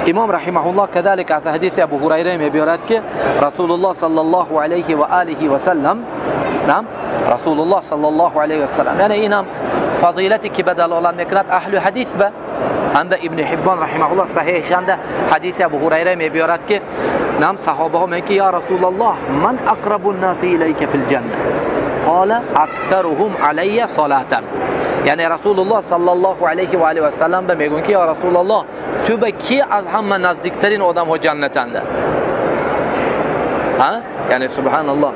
Имом раҳимаҳуллоҳ кадалик аз ҳадиси Абу Ҳурайра мебиёрад, ки Расулуллоҳ саллаллоҳу алайҳи ва олиҳи васаллам, нам Расулуллоҳ саллаллоҳу алайҳи васаллам, яъне инам фазилате ки ба далолат мекунад аҳлу ҳадис ба ҳамда Ибни Ҳиббон раҳимаҳуллоҳ саҳеҳшанда ҳадиси Абу Ҳурайра мебиёрад, ки нам саҳобаҳо мегӯянд, ки: «Я Расулаллоҳ, ман ақрабу ннаси илайка фил ҷанна?» Қола: «Аксаруҳум алайя салатан». Яъне Расулуллоҳ саллаллоҳу алайҳи ва алайҳи васаллам ба мегӯянд, ки: «Ё Расулаллоҳ, ту ба ки аз ҳама наздиктарин одамҳо ҷаннатанда?» Ҳа, яъне субҳаналлоҳ,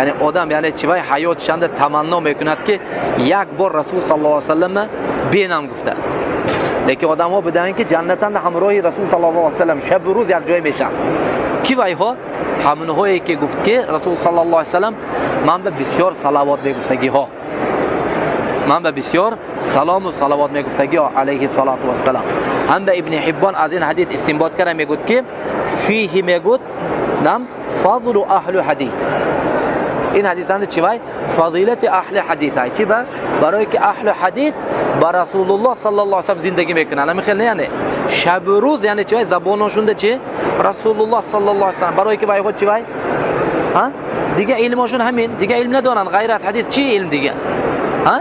яъне одам, яъне чи вай ҳаётшанда таманно мекунад, ки як бор Расул саллаллоҳу алайҳи васаллама бенам гуфта. Лекин одамҳо бидонанд, ки ҷаннатанда ҳамроҳи Расул саллаллоҳу алайҳи васаллам шабу рӯз якҷоя мешаванд. Ки вайҳо? Ҳамонҳое ки гуфт, ки Расул саллаллоҳу алайҳи васаллам ман ба бисёр салавот мегуфтагиҳо, ман ба бисёр салому салавот мегуфтагиҳо, алайҳи салоту вассалам. Ҳам ба Ибни Ҳиббон аз ин ҳадис истинбот карда мегӯд, ки фиҳи мегӯд нам фазлу аҳлу ҳадис. Ин ҳадисанда чи вай фазилати аҳли ҳадис ай чи ба барое ки аҳлу ҳадис ба Расулуллоҳ саллаллоҳу алайҳи васаллам зиндагӣ мекунанд. Ҳамин хел не, яъне шабу рӯз, яъне чи вай забоношунда чи Расулуллоҳ саллаллоҳу алайҳи васаллам, барое ки вайҳо чи вай ҳа дига илмошун ҳамин, дига илм надоранд ғайр аз ҳадис. Чи илм дига? Ҳа,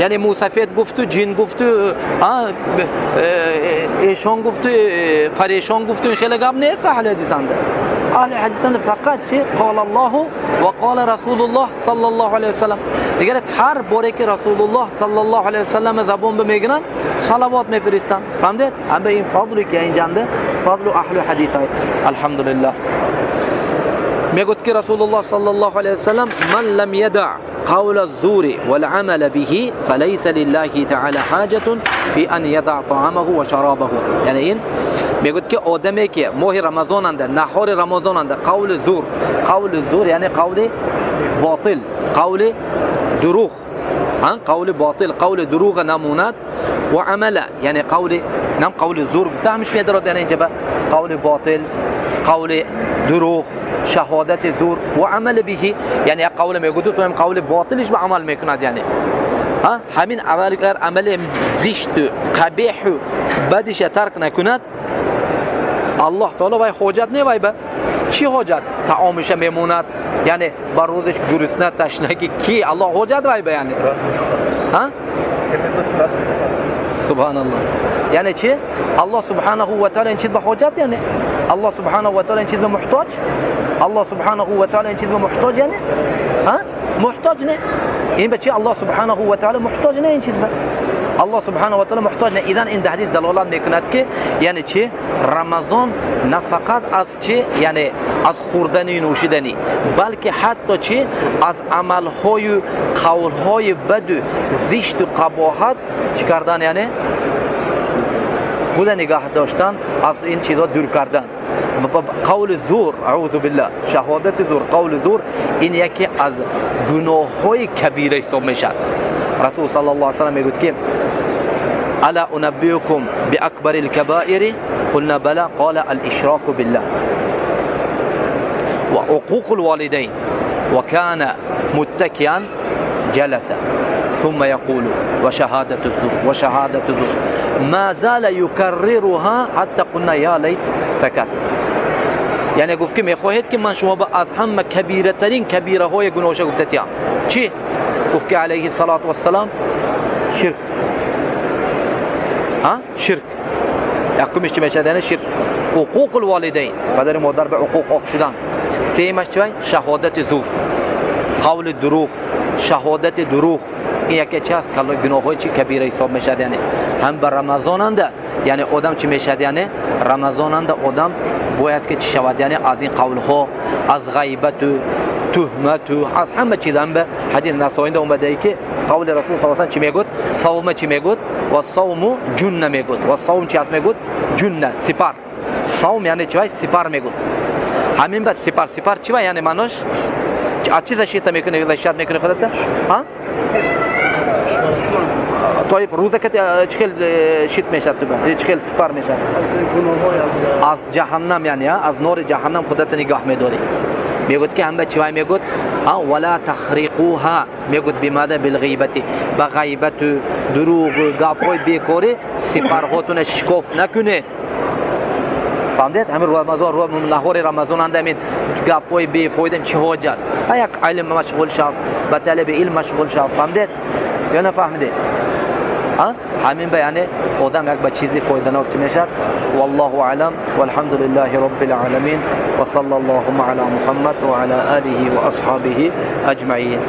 яъне мусафед гуфту, ҷин гуфту, эшон гуфту, парешон гуфту, ин хеле гап нест аҳли ҳадисанда. Аҳли ҳадисанда фақат чи қол Аллоҳу ва қола Расулуллоҳ саллаллоҳу алайҳи васаллам. Дигар ҳар боре ки Расулуллоҳ саллаллоҳу алайҳи васаллам забон бимегиранд, салавот мефиристанд. Фаҳмдед? Ҳама ин фазле ки инҷанда фазлу аҳлу ҳадис. Алҳамдулиллаҳ. Мегӯяд, ки Расулуллоҳ саллаллоҳу алайҳи васаллам: «Ман лам яда قول الزور والعمل به فليس لله تعالى حاجة في أن يدع طعامه وشرابه». یعنی این میگوید که آدمی که ماه رمضان نهار رمضان قول زور، قول زور یعنی قول باطل، قول دروغ، قول باطل، قول دروغ نموند و عمل، یعنی قول نم قول زور گفته همش میدارد، یعنی اینجا قول باطل، قول دروغ، شهادت زور و عمل به، یعنی یک قول میگوید تو هم قول باطلش به عمل میکند، یعنی ها همین عمل عمل زشت، قبیح، بدش ترک نکند، الله تعالی وای حاجت نه وای به چی حاجت طعامش میموند، یعنی بر روزش گرسنه تشنگی کی الله حاجت وای به یعنی ها سبحان الله. یعنی چی؟ الله سبحانه و تعالی این چیز به حاجت، یعنی الله سبحانه و تعالی این چیز به محتاج، الله سبحانه و تعالی این چیز به محتاج، یعنی ها محتاج نه. این به چی؟ الله سبحانه و تعالی محتاج نه، این چیز به الله سبحانه و تعالی محتاج نه. اذن این حدیث دلالت میکند که یعنی چی؟ رمضان نه فقط از چی، یعنی از خوردنی نوشیدنی، بلکه حتی چی از عملهای قولهای بد و زشت و قباحت چی کردن، یعنی بوده نگاه داشتن، از این چیزا دور کردن، قول زور، اعوذ بالله، شهادت زور، قول زور، این یکی از گناه های کبیره حساب میشد. رسول صلی الله علیه وسلم میگوید که: «الا انبئكم باكبر الكبائر؟ قلنا بلى. قال: الاشراك بالله وعقوق الوالدين. وكان متكئا جلس ثم يقول: وشهادة الزور، وشهادة الزور. ما زال يكررها حتى قلنا يا ليت سكت». یعنی گفت که میخواهید که من شما با از همه کبیره ترین کبیره های گناهش گفتتیم چی؟ گفت که علیه الصلاة والسلام شرک، ها شرک یکمش چی میشه؟ یعنی شرک، حقوق الوالدین، پدر مادر به حقوق حق شدن، سیمش چی؟ شهادت زور، قول دروغ، شهادت دروغ. این یکی چی هست؟ گناه های چی کبیره حساب میشه. یعنی هم بر رمضان، یعنی آدم چی میشد؟ یعنی رمضان آدم باید که چی شود؟ یعنی از این قول ها، از غیبت و تهمت و از همه چیز. هم به حدیث نسائی اومده ای که قول رسول صلی الله علیه و چی میگوید؟ صوم چی میگوید؟ و صوم جنة میگوید. و صوم چی هست میگوید؟ جنة، سپر. صوم یعنی چی؟ سپر میگوید. همین بس سپر. سپر چی؟ یعنی معناش از چی защита میکنه؟ защищать میکنه خودت ها. طيب روزه که چه خیل щит میشد تو چه خیل سپر میشد؟ از گناه‌های از جهنم، یعنی از نار جهنم خودت نگاه میداری. میگوید که هم چی میگوید؟ ها ولا تخرقوها میگوید. بماذا؟ بالغیبت. با غیبت، دروغ، گپ‌های بیکاری سپرهاتون شکاف نکنید. Фаҳмидед? Ҳамин Рамазон, наҳори Рамазон анда ҳамин гапҳои бефоида чӣ ҳоҷат? Як илм машғул шав, ба талаби илм машғул шав. Фаҳмидед ё нафаҳмидед? Ҳамин ба, яъне, одам як ба чизи фоиданок чӣ мешавад. Валлоҳу аълам, валҳамду лиллаҳи роббил оламин, ва саллаллоҳу ала Муҳаммад ва ала олиҳи ва асҳобиҳи аҷмаин.